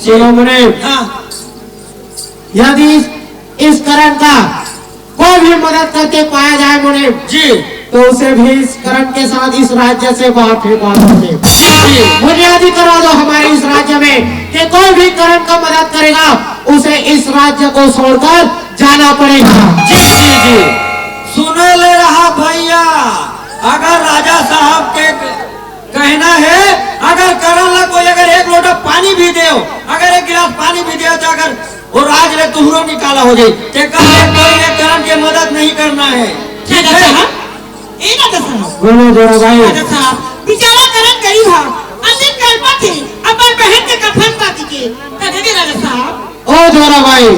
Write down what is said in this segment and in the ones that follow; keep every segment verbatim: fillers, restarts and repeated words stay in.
चलो मुनीम, हाँ। यदि इस, इस करण का कोई भी मदद करते पाया जाए मुनीम, जी। तो उसे भी इस करण के साथ इस राज्य से बाहर फेंकवा दो मुनीम। जी, जी। बुनियादी करा दो हमारे इस राज्य में कि कोई भी करण का मदद करेगा, उसे इस राज्य को छोड़कर जाना पड़ेगा। जी, जी, जी। सुने ले रहा भैया, अगर राजा साहब के कहना है, अगर करण ला कोई अगर एक लोटा पानी भी दे, अगर एक गिलास पानी भी दे, तो अगर वो राज ले तुहरो निकाला हो जाए, तेकर ले कोई ने करण के मदद नहीं करना है। ठीक राजा है? साहब, ए राजा साहब। बोलो जोरा भाई। राजा साहब, बेचारा करण गरीब है, अतिक कलपत है, अपन बहन के कफन बांध के, त दे दे राजा साहब। ओ जोरा भाई,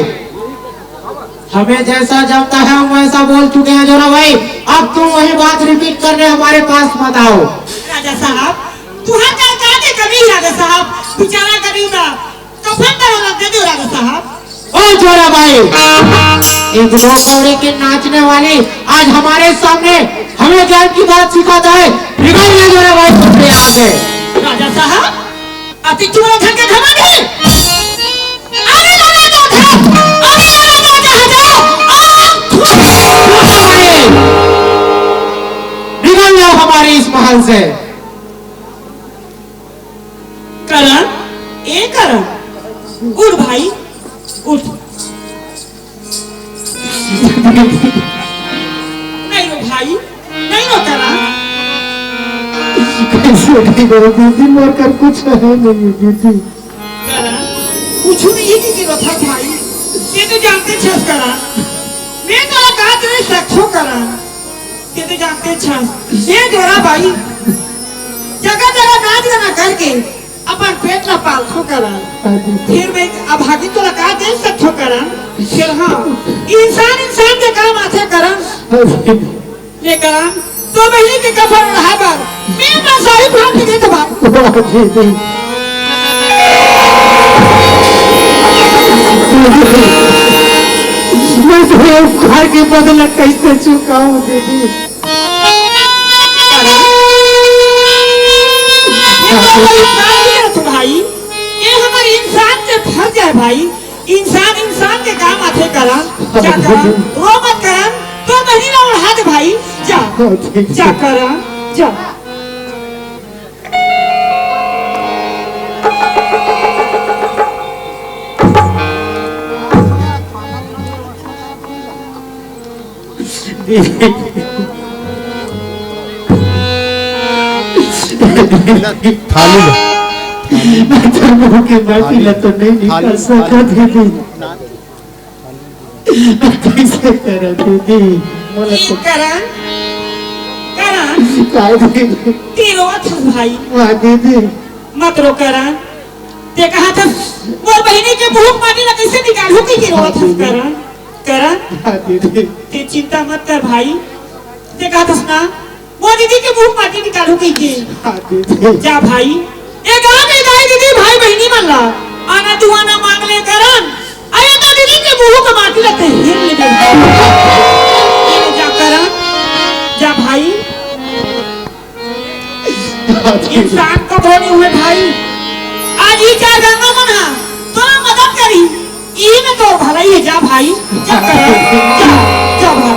हमें जैसा जमता है हम वैसा बोल चुके हैं जोरा भाई। अब तुम वही बात रिपीट करने हमारे पास मत आओ। राजा साहब, तुहर का का के कमी है राजा साहब, बेचारा गरीब है, कफन का रख दे दो राजा साहब। ओ जोरा भाई, एक दो कौड़ी के नाचने वाली आज हमारे सामने हमें ज्ञान की बात सिखाता है। निकल गया जोरा भाई, यहाँ से। राजा साहब, अति चूड़ा धन के घमंड है। अरे लाला का धन, अरे लाला का जहाजा, आ, निकल जाओ हमारे इस महल से। करण, ए करण, उठ भाई, उठ। नहीं रो भाई, नहीं रो करण। कैसे नहीं रो दीदी, मोर कर कुछ है नहीं दीदी। करण, कुछ नहीं है कि रो था भाई, ये तो जानते छस करण। मैं तो का तेरे सक्षो करण, ये तो जानते छस। ये जोरा भाई, जगह जगह नाच गाना करके अपन पेट ला पालथो करा। हाँ जी। फिर मैं अभागी तोला का दे सकथो करा। फिर हाँ, इंसान इंसान के काम आथे करा। हाँ जी। ले करा, तो बहिनी के कफन ओढ़ाए बर मैं अपन साड़ी फाड़ के देत बा। वाह जी, जी। मैं तो उपकार के बदला कैसे चुकाऊं दीदी? ये तो हमारी प्रार्थना है तो भाई, ये हमारे इंसान के फर्ज है भाई, इंसान इंसान के काम आथे करा, जा करा, रो मत करा, तो नहीं ना ओढ़ा दे भाई, जा, जा करा, जा। थाली लो। मैं तो मुंह के माटी ला तो नहीं निकाल थाली, सकत थाली। दीदी। कैसे करा दीदी? मोला तो करा, करा। काय दीदी? तेरो था भाई। वाह दीदी। मत रो करा। ते कहा था, मोर बहिनी के मुंह माटी ला कैसे निकालू के रोवत हस करा? करा। हाँ दीदी। ते चिंता मत कर भाई। ते कहा था ना, वो दीदी के मुंह माटी निकालू कहिके। हाँ, दीदी। जा भाई, ए गांव के दाई दीदी भाई बहिनी मन ला आना दुआना मांग ले करन। अरे तो दीदी के मुंह के माटी ला ते हेर ले दे। ए जा करन, जा भाई। हाँ, दीदी। इंसान कभो नहीं हुए भाई। आज ये चार गंगा मन हा तोरा मदद करी। ई में तोर भलाई है, जा भाई, जा कर, जा, जा भाई।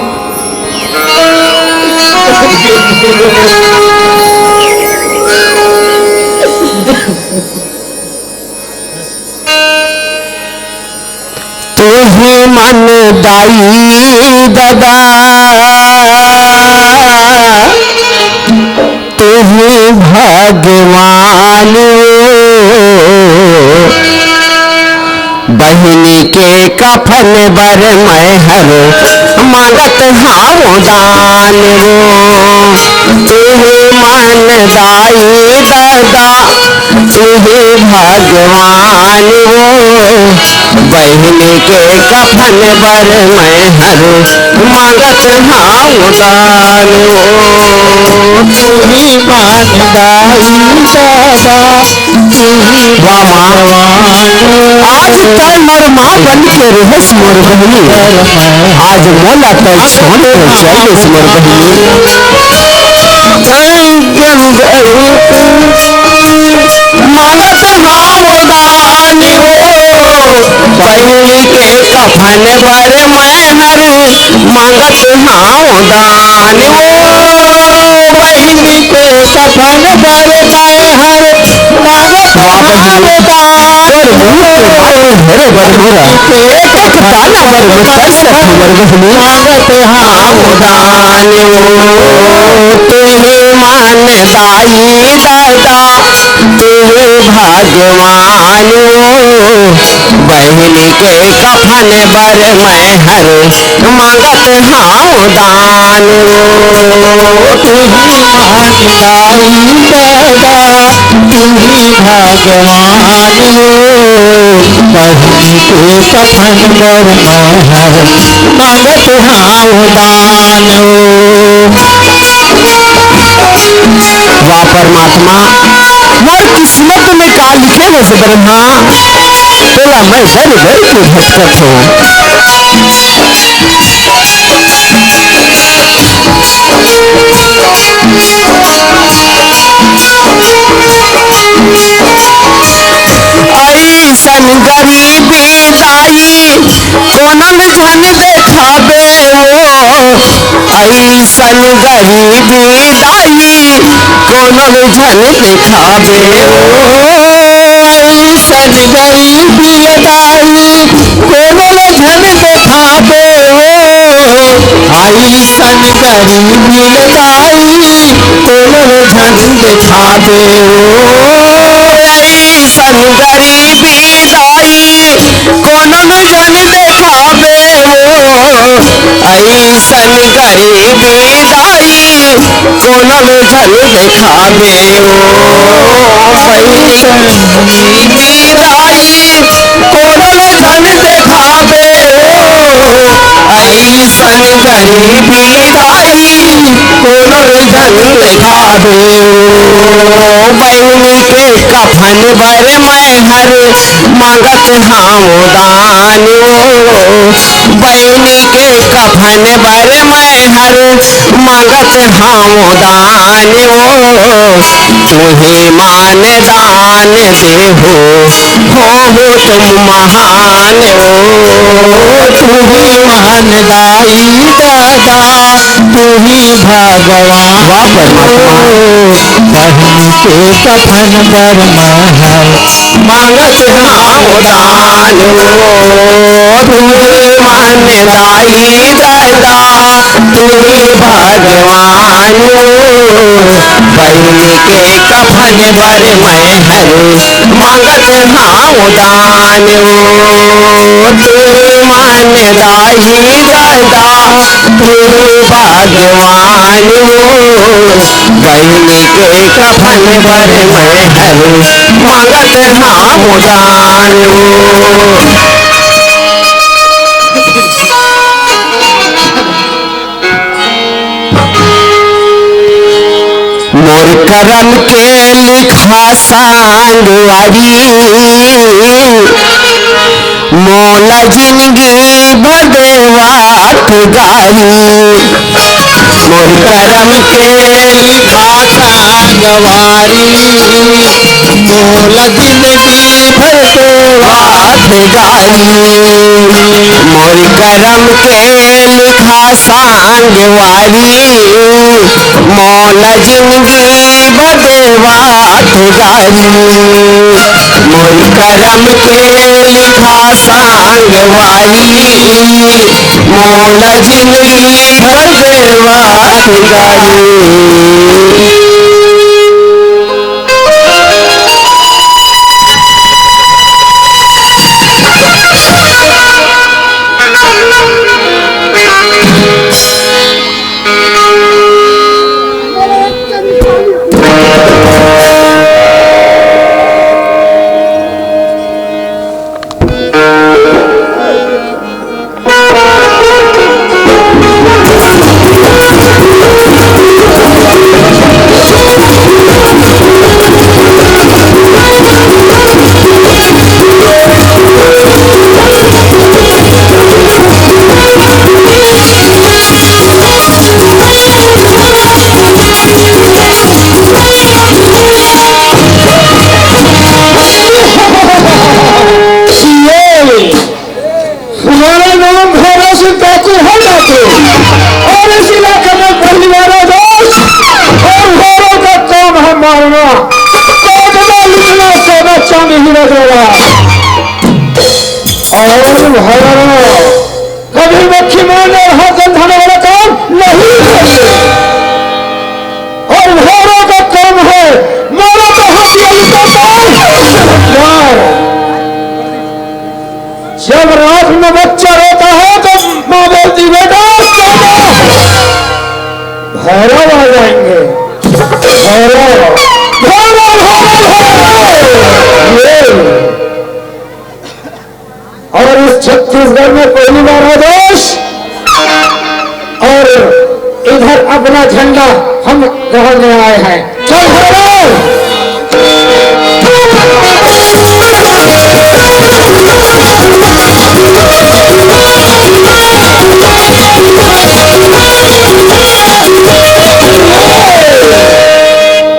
तुही मन दाई ददा, तुही भगवान ओ। बहिनी के कफन बर मैं हर मांगत हाव दान ओ। तुही मन दाई ददा, तुही भगवान ओ। बहिनी के कफन बर मैं हर मांगत हाव दान ओ। तुही मन दाई ददा, तुही वाह, वाह। भगवान ओ। आज तय मोर माँ बन के रेहेस मोर बहिनी, आज मोला तय छोड़ के चल देस मोर बहिनी। मांगत हाव दान ओ। बहिनी के कफन बर मैं हर मांगत हंव दान ओ। बहिनी के कफन बर मैं हर मांगत हंव दान ओ। बहिनी के कफन बर मैं हर मांगत हंव दान ओ। तुही मन दाई ददा, तुही भगवान ओ। बहिनी के कफन बर मैं हर मांगत हंव दान ओ। तुही मन दाई ददा, तुही भगवान ओ। बहिनी के कफन बर मैं हर मांगत हंव दान ओ। वाह परमात्मा, मोर किस्मत में का लिखे हे से ब्रह्मा, तोला मैं दर दर के भटकत हंव। अइसन गरीबी दाई कोनो ल झन देखाबे ओ, अइसन गरीबी दाई कोनो ल झन देखाबे ओ। अइसन गरीबी दाई कोनो ल झन देखाबे ओ। अइसन गरीबी दाई कोनो ल झन देखाबे ओ। अइसन गरीबी दाई कोनो ल झन देखाबे ओ। अइसन गरीबी दाई कोनो ल झन देखाबे ओ। अइसन गरीबी दाई कोनो ल झन देखाबे ओ। अइसन गरीबी दाई कोनो ल झन देखाबे ओ। बहिनी के कफन बर मैं हर मांगत हंव दान ओ। बहिनी के कफन बर मैं हर मांगत हंव दान ओ। तुही मन दान देहू, होहू तुम महान ओ। तुही मन दाई ददा, तुही भगवान वाह परमात्मा। ओ। बहिनी के कफन बर मैं हर मांगत हंव दान ओ। तुही मन दाई ददा, तुही भगवान ओ। बहिनी के कफन बर मैं हर मांगत हंव दान ओ। तुही मन दाई ददा, तुही भगवान ओ। बहिनी के कफन बर मैं हर मांगत हंव दान ओ। मोर करम के लिखा संगवारी, मोला जिनगी भर देवा तू गारी। मोर करम के लिखा संगवारी, मोला जिनगी भर देवा तू गारी। मोर करम के लिखा संगवारी, मोला जिनगी भर देवा तू गारी। मोर करम के लिखा संगवारी, मोला जिनगी भर देवा तू गारी। भैरव आ जाएंगे। भैरव, भैरव, भैरव, भैरव। ये। और इस छत्तीसगढ़ में पहली बार है दोस्त, और इधर अपना झंडा हम गढ़ने आए हैं। चल भैरव।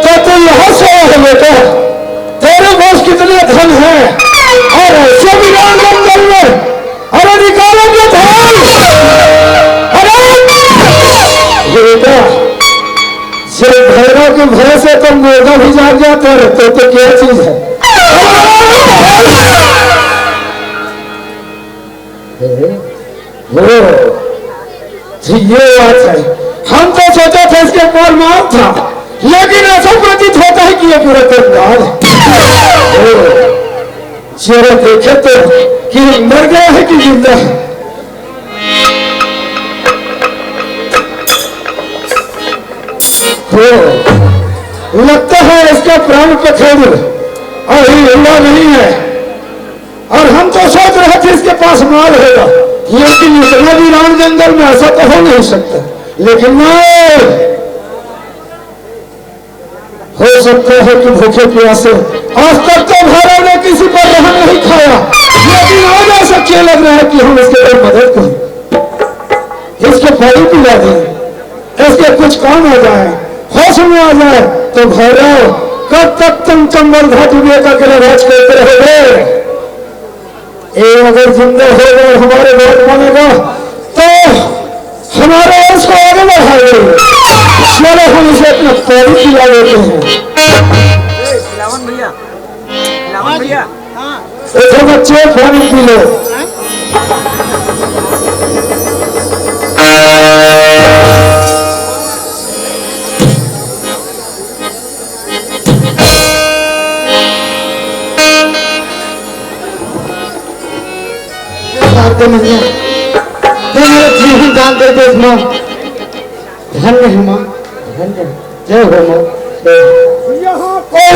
तो तू यहाँ से आया है बेटा, तेरे पास कितने धन है, और ऐसे भी राम जंगल में, अरे निकालो ये धन। अरे बेटा, जब भैरव के भय से तो मुर्गा भी जाग जाता है, तो, तो क्या चीज है? हो, तो ये बात है। हम तो सोचा था इसके ऊपर मार था, लेकिन ऐसा प्रतीत होता है कि ये पूरा कंगाल है। हो, चेहरा देखे तो कि मर गया है कि जिंदा है। हो, लगता है इसका प्राण पखेरु अभी हिला नहीं है। और हम तो सोच रहे थे इसके पास माल होगा, लेकिन इतना वीरान जंगल में ऐसा तो हो नहीं सकता। लेकिन नहीं, हो सकता है कि भूखे प्यासे, आज तक तो भैरव ने किसी पर रहम नहीं खाया, लेकिन आज ऐसा क्यों लग रहा है कि हम इसके ऊपर मदद करें, इसको पानी पिला दें, इसके कुछ काम आ जाए, होश में आ जाए। तो भैरव, कब तक तुम चंबल घाट में अकेले राज करते रहोगे? ये अगर जिंदा होगा और हमारे बात मानेगा, तो हमारे वंश को आगे बढ़ाएंगे। चलो, हम इसे अपना पानी पिला देते हैं। ए, खिलावन भैया, खिलावन भैया। देखो बच्चे, पानी पी लो। शारदे मैया, तैं मोर जीवन दान दे दे माँ। धन्य है माँ, धन्य। जय हो माँ। यहाँ कोई,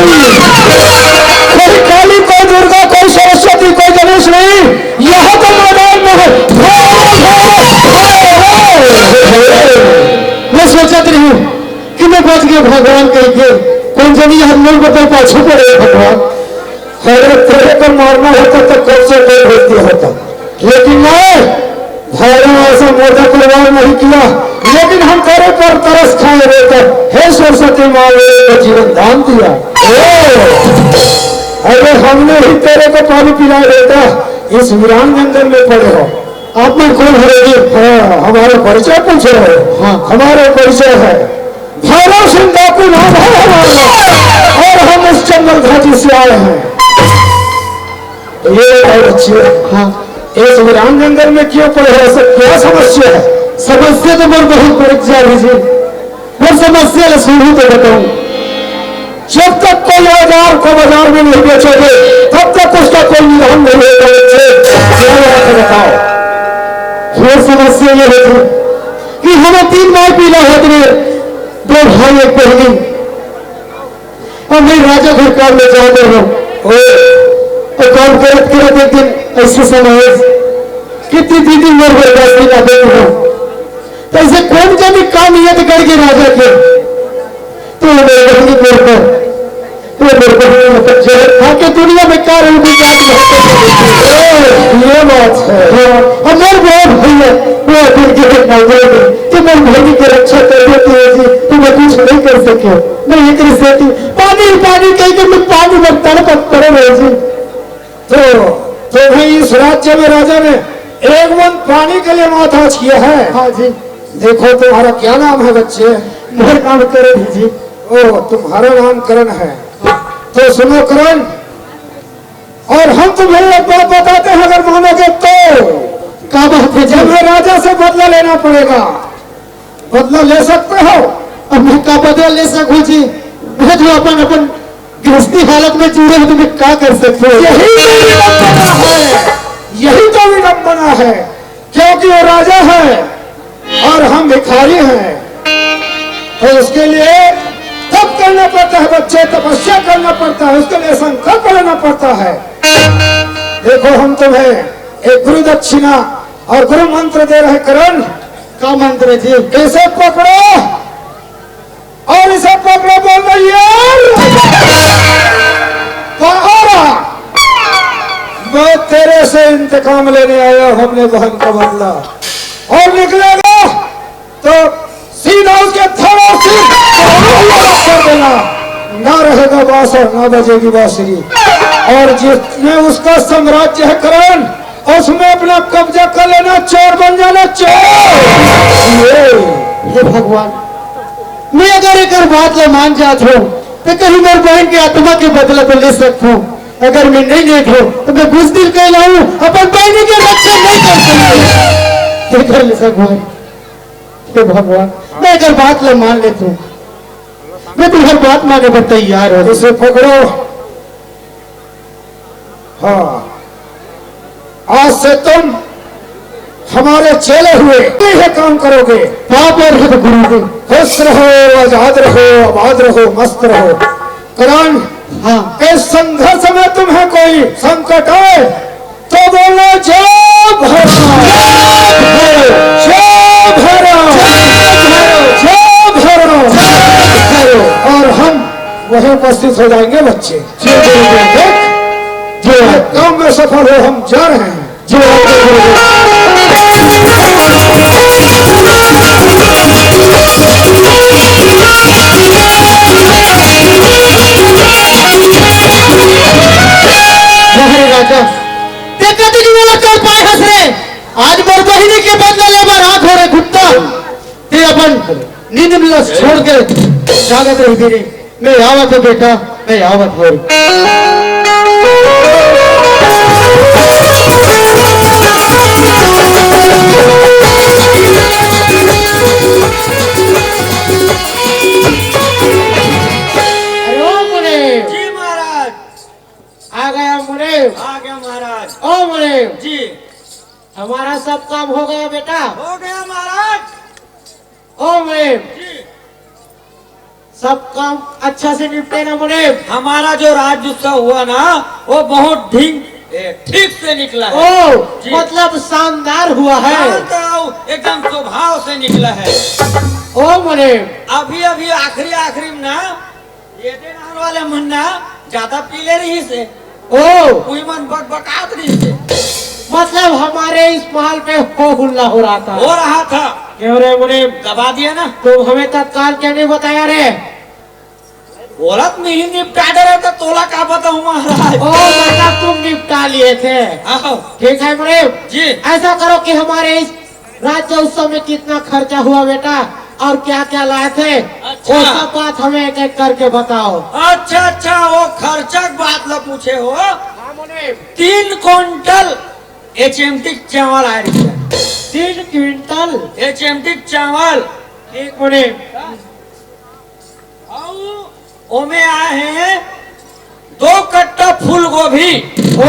कोई काली, कोई दुर्गा, कोई सरस्वती, कोई गणेश नहीं। यहाँ तो मैदान में है। मैं सोचत रही हूँ कि मैं बच गया भगवान कह के, कौन जानी हम लोग बताओ पाछू पड़े भगवान। अगर तेरे को मारना होता तो कब से कोई भेज दिया होता, लेकिन नहीं, भैरव ऐसा मोटा परिवार नहीं किया, लेकिन हम तेरे पर तरस खाए बेटा। हे सरस्वती माँ, मेरे को जीवन दान दिया। ओ, अरे हमने ही तेरे को पानी पिलाया बेटा, इस वीरान जंगल में पड़े हो। आप में कौन है जी? हाँ, हमारा परिचय पूछ रहे हो? हाँ। हमारा परिचय है भैरव सिंह डाकू नाम है हमारा, और हम इस जंगल घाटी से आए हैं। तो ये बताओ बच्चे, हाँ। इस वीरान जंगल में क्यों पड़े हो, सब क्या समस्या है? समस्या तो मोर बहुत बड़ी जा रही जी। मोर समस्या ला सुनहू तो बताऊं। जब तक कोई औजार को बाजार में नहीं बेचोगे, तब तक उसका कोई निदान नहीं होगा बच्चे। क्या बात है बताओ? मोर समस्या ये है जी कि हम तीन भाई पीला होत रहे, दो भाई एक बहनी। अब मैं राजा घर काम में जात रहो। ओ, तो काम करत करत एक दिन ऐसे समय आइस कि दीदी मोर बरदास्ती ना देत हो। तो ऐसे कौन जाने का नियत करके राजा के, तो मेरे बहनी मोर पर, तो मेरे बहनी मतलब जहर खा के दुनिया में का रहूं भी जात नहीं। ओ, ये बात है। हाँ, अब मोर बहन भैया, वो अपन के नजर में कि मोर बहनी की रक्षा कर देती है जी, तो मैं कुछ नहीं कर सके। मैं ये कर सकती, पानी, पानी कह के मैं पानी में तड़प पड़े रहे जी। तो तुम्हें इस राज्य में राजा ने एक बूंद पानी के लिए मौताज किया है। हाँ जी। देखो, तुम्हारा क्या नाम है बच्चे? मेरा नाम करण है जी। ओ, तुम्हारा नाम करण है। तो सुनो करण, और हम तुम्हें एक बात बताते हैं, अगर मानोगे तो। का बात है जी? तुम्हें राजा से बदला लेना पड़ेगा। बदला ले सकते हो? अब मैं का बदला ले सकूं जी? मैं तो अपन, अपन गृहस्थी हालत में जुड़े हैं, तो मैं का कर सकते हो? यही तो विडंबना है, यही तो विडंबना है, क्योंकि वो राजा है और हम भिखारी हैं। तो उसके लिए तप करना पड़ता है बच्चे, तपस्या करना पड़ता है, उसके लिए संकल्प लेना पड़ता है। देखो, हम तुम्हें एक गुरु दक्षिणा और गुरु मंत्र दे रहे करण। का मंत्र जी? इसे पकड़ो और इसे पकड़ो, बोल रही है, पहाड़ा, मैं तेरे से इंतकाम लेने आया हूं, अपने बहन का बदला। और निकलेगा तो सीधा उसके थड़ों से कर देना। ना रहेगा बांस और ना बजेगी बांसुरी। और जिसने उसका साम्राज्य है करण, उसमें अपना कब्जा कर लेना, चोर बन जाना, चोर। ये हे भगवान, मैं अगर एकर बात ला मान जात हूँ, तो कहीं मोर बहन के आत्मा के बदला तो ले सकूं। अगर मैं नहीं लेत हूँ, तो मैं बुजदिल कहलाऊं, अपन बहन के रक्षा नहीं कर सकूं। हे कर ले भगवान, हे भगवान, मैं एकर बात ला मान लेत हूँ, मैं तुम्हार बात माने बर तैयार हूँ। उसे पकड़ो। हाँ, आज से तुम हमारे चेले हुए, यह काम करोगे। पाप और हित गुरु जी। खुश रहो, आजाद रहो, आबाद रहो, मस्त रहो। करण, हाँ। इस संघर्ष में तुम्हें कोई संकट आए तो बोलो, जय भैरव, जय भैरव, जय भैरव। और हम वहीं उपस्थित हो जाएंगे बच्चे। जय गुरुदेव। ठीक? जो काम में सफल हो, हम जा रहे हैं। जय गुरुदेव। हरे राजा, ते कति दिन वाला कर पाए हंस रे? आज मोर बहिनी के बदला लेबर हाथ हो रे कुत्ता। ते अपन नींद मिला छोड़ के जागत रही रे। मैं आवत हूँ बेटा, मैं आवत हूँ। अरे ओ मुने। जी महाराज। आ गया मुने। आ गया महाराज। ओ मुने। जी। हमारा सब काम हो गया बेटा। हो गया महाराज। ओ मुने। जी। सब काम अच्छा से निपटे ना मुने? हमारा जो राज्योत्सव हुआ ना, वो बहुत ढींग, ए, ठीक से निकला है। ओ, जी। मतलब शानदार हुआ है। शानदार, एकदम स्वभाव से निकला है। ओ मुने। अभी, अभी आखिरी, आखिरी में ना, ये दे नहर वाले मन ना ज्यादा पीले रहिस हे। ओ। उही मन बकबकात रहिस हे। मतलब हमारे इस महल पे हो हुल्ला हो रहा था। हो रहा था। क्यों रे मुनीम? दबा दिया ना। तुम हमें तत्काल क्यों नहीं बताया रे? बोलत नहीं निपटा डरे तो तोला का बताऊं महाराज? ओ, मतलब तुम निपटा लिए थे। हाँ। ठीक है मुनीम। जी। ऐसा करो कि हमारे इस राज्य उत्सव में कितना खर्चा हुआ बेटा और क्या क्या लाए थे, अच्छा। वो सब बात हमें एक एक करके बताओ। अच्छा, अच्छा, वो खर्चा की बात ला पूछे हो। हाँ, मुनीम। तीन कुंटल एचएमटी चावल आए रहिस हे। तीन क्विंटल? एचएमटी चावल। एक मिनट। अउ ओमे आए हे दो कट्टा फूल गोभी। ओ,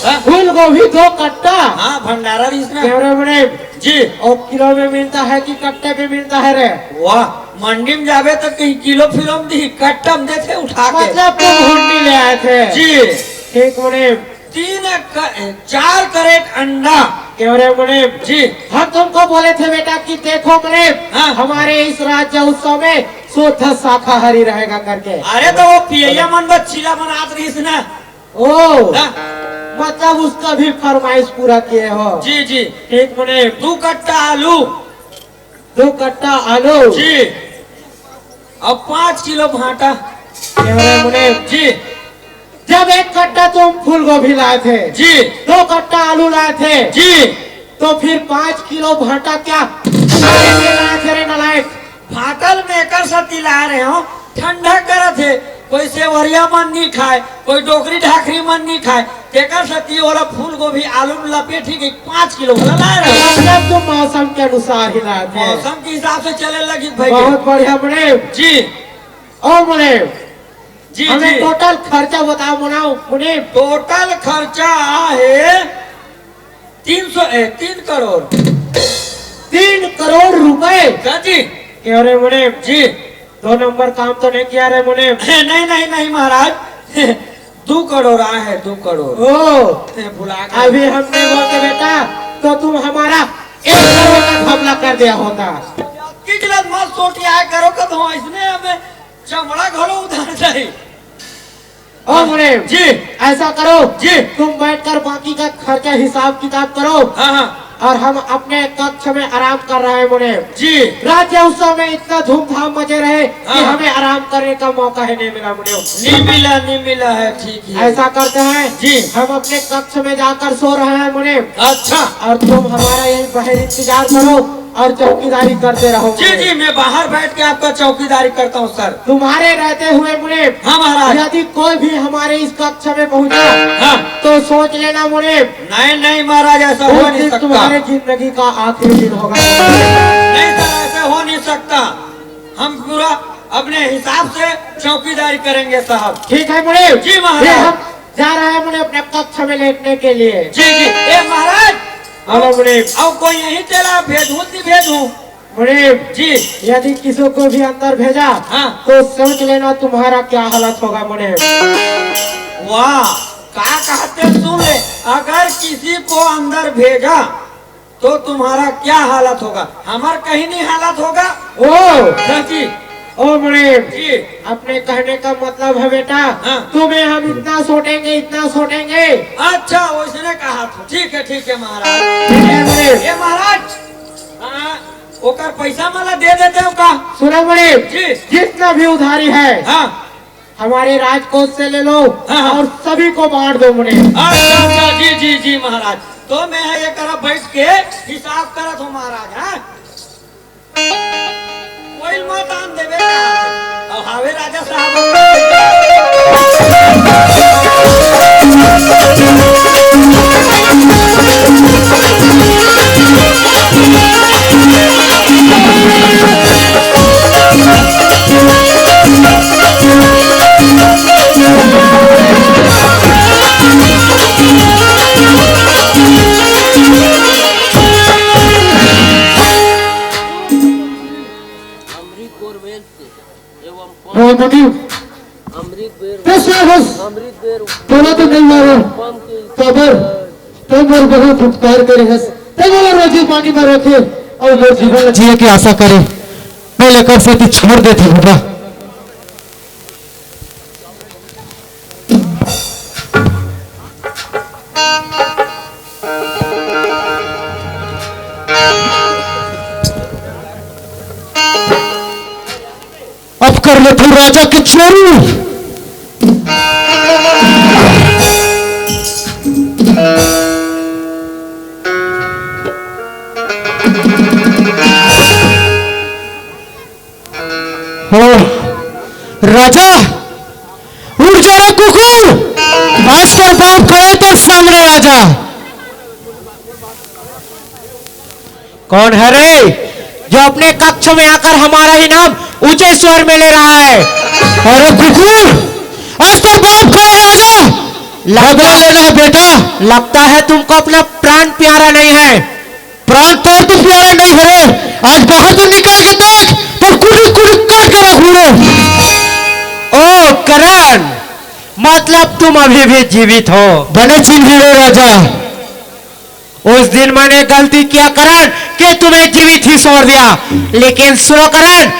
हाँ। फूल गोभी दो कट्टा? हाँ, भंडारा रहिस ना। क्यों रे मुनीम? जी। और किलो में मिलता है कि कट्टे में मिलता है रे? वाह, मंडी में जाबे तो कहीं किलो फिलो में दी, कट्टा में देथे उठा के। मतलब तुम हुंडी ले आए थे? जी। ठीक मुनीम। तीन क-, चार कैरेट अंडा। क्यों रे मुनीम? जी। हम तुमको बोले थे बेटा कि देखो मुनीम, हाँ। हमारे इस राज्य उत्सव में शुद्ध शाकाहारी रहेगा करके। अरे तो वो पियैया मन बस चीला बनात रहिस ना। ओ, हाँ। मतलब उसका भी फरमाइश पूरा किए हो। जी, जी। ठीक मुनीम। दो कट्टा आलू। दो कट्टा आलू। जी। अब पाँच किलो भांटा। क्यों रे मुनीम? जी। जब एक कट्टा तुम फूल गोभी लाए थे, जी। दो कट्टा आलू लाए थे, जी। तो फिर पाँच किलो भांटा क्या लाए थे रे नालायक? भांटा ल मैं एकर सेती लाए रहे हों, ठंडा करत हे, कोई सेवरिया मन नहीं खाए, कोई डोकरी ढाकरी मन नहीं खाए, तेकर सेती ओला फूल गोभी आलू में लपेट ही के पाँच किलो वाला लाए रहे। मतलब तुम मौसम के अनुसार ही लाए थे। मौसम के हिसाब से चले लगी भाई। बहुत बढ़िया मुनीम। जी। ओ मुनीम, जी, हमें जी। टोटल खर्चा बताओ मुनाओ मुनीम। टोटल खर्चा हे तीन सौ, ए, तीन करोड़। तीन करोड़ रुपए? का जी? क्यों रे मुनीम? जी। दो नंबर काम तो नहीं किया रे मुनीम? नहीं, नहीं, नहीं महाराज। दो करोड़ आए हैं, दो करोड़। ओ, ए, भुला गया। अभी हमने बोल के बेटा, तो तुम हमारा एक करोड़ का घपला कर दिया होता। किचलत मत सोटिया करो, कदों इसने हमें चमड़ा घलो उधार जाई। ओ मुनीम, जी। ऐसा करो, जी। तुम बैठकर बाकी का खर्चा हिसाब किताब करो। हाँ, हाँ। और हम अपने कक्ष में आराम कर रहे हैं मुनीम। जी। राज्य उत्सव में इतना धूमधाम मचे रहे कि हाँ। हमें आराम करने का मौका ही नहीं मिला मुनीम। नहीं मिला, नहीं मिला है, ठीक है। ऐसा करते हैं, जी। हम अपने कक्ष में जाकर सो रहे हैं मुनीम। अच्छा। और तुम हमारा यही बाहर इंतजार करो और चौकीदारी करते रहो जी, मुनीम। जी, मैं बाहर बैठ के आपका चौकीदारी करता हूँ सर। तुम्हारे रहते हुए मुनीम, हाँ महाराज। यदि कोई भी हमारे इस कक्ष में पहुंचा, हाँ। तो सोच लेना मुनीम, नहीं, नहीं महाराज, ऐसा हो उस नहीं दिन सकता। तुम्हारे जिंदगी का आखिरी दिन होगा। नहीं सर, ऐसा हो नहीं सकता। हम पूरा अपने हिसाब से चौकीदारी करेंगे साहब। ठीक है मुनीम। जी महाराज। फिर हम जा रहे हैं मुनीम अपने कक्ष में लेटने के लिए। जी, जी। ए महाराज। बोलो मुनीम। अब कोई यहीं चला, भेजूं कि भेजूं? मुनीम। जी। यदि किसी को भी अंदर भेजा, हाँ। तो सोच लेना तुम्हारा क्या हालत होगा मुनीम। वाह, का कहते सुन ले, अगर किसी को अंदर भेजा तो तुम्हारा क्या हालत होगा? हमार कहीं नहीं हालत होगा। ओ। हाँ जी। ओ मुनीम, जी। अपने कहने का मतलब है बेटा, हाँ। तुम्हें हम इतना सोटेंगे, इतना सोटेंगे। अच्छा, वैसने कहा तो ठीक है, ठीक है महाराज। ठीक है मुनीम। ये महाराज, हाँ, ओकर पैसा मला दे देते हो का? सुनो मुनीम, जी। जितना भी उधारी है, हाँ। हमारे राजकोष से ले लो हाँ, हाँ। और सभी को बांट दो मुनीम। अच्छा, अच्छा, जी, जी, जी महाराज। तो मैं है ये करा बैठ के हिसाब करत हूँ महाराज, हाँ? कोई मत आन देवे। अब हावे राजा साहब। रामदेव, अमृत बेर, बस। अमृत बेर, बोला तो नहीं मारो। पंथ के काबर, तै मोर बहुत उपकार करे हस। तै मोला रोजी पानी में रखे और मोर जीवन जिए की आशा करे। मैं लेकर से तू छोड़ देते बेटा। अब कर लेथन राजा के चोरी। हो राजा, उठ जा रे कुकुर, आज तोर बाप खड़े तोर सामने राजा। कौन है रे, जो अपने कक्ष में आकर हमारा ही नाम ऊंचे स्वर में ले रहा है? अरे कुकुर, आज तो बाप का राजा। लगता बदला लेना है बेटा। लगता है तुमको अपना प्राण प्यारा नहीं है। प्राण तोर तो प्यारा नहीं है रे। आज बाहर तो निकल के देख, तो कुड़ी कुड़ी काट के रख लूं। ओ करण, मतलब तुम अभी भी जीवित हो? बने चिन्ह रे राजा। उस दिन मैंने गलती किया करण, कि तुम्हें जीवित ही छोड़ दिया। लेकिन सुनो करण,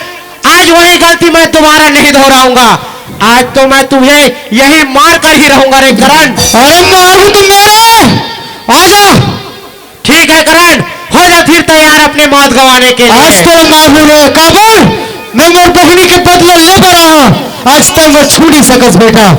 आज वही गलती मैं दोबारा नहीं दोहराऊंगा। आज तो मैं तुम्हें यही मार कर ही रहूंगा रे करण। अरे तो अब तुम मेरे आजा। ठीक है करण, हो जा फिर तैयार अपने मौत गंवाने के लिए। आज तो मार लूंगा काबर, मैं मोर बहिनी के बदला ले रहा। आज तक मैं छू नहीं सकस बेटा।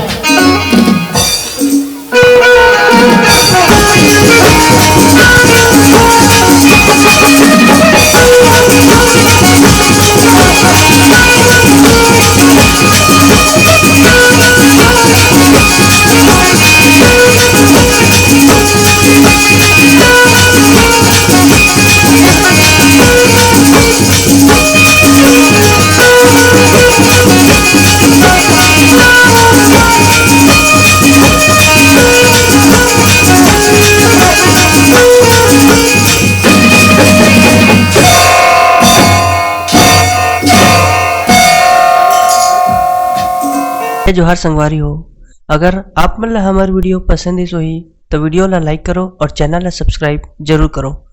जय जोहार संगवारी हो, अगर आप मन ला हमर video पसंद आइस होही, तो video ला like करो और channel ला subscribe जरूर करो।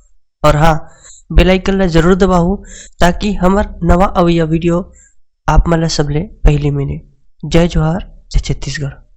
और हाँ, bell icon ला जरूर दबाओ, ताकि हमर नवा अवइया video आप मन ला सबले पहली मिले। जय जोहार, जय छत्तीसगढ़।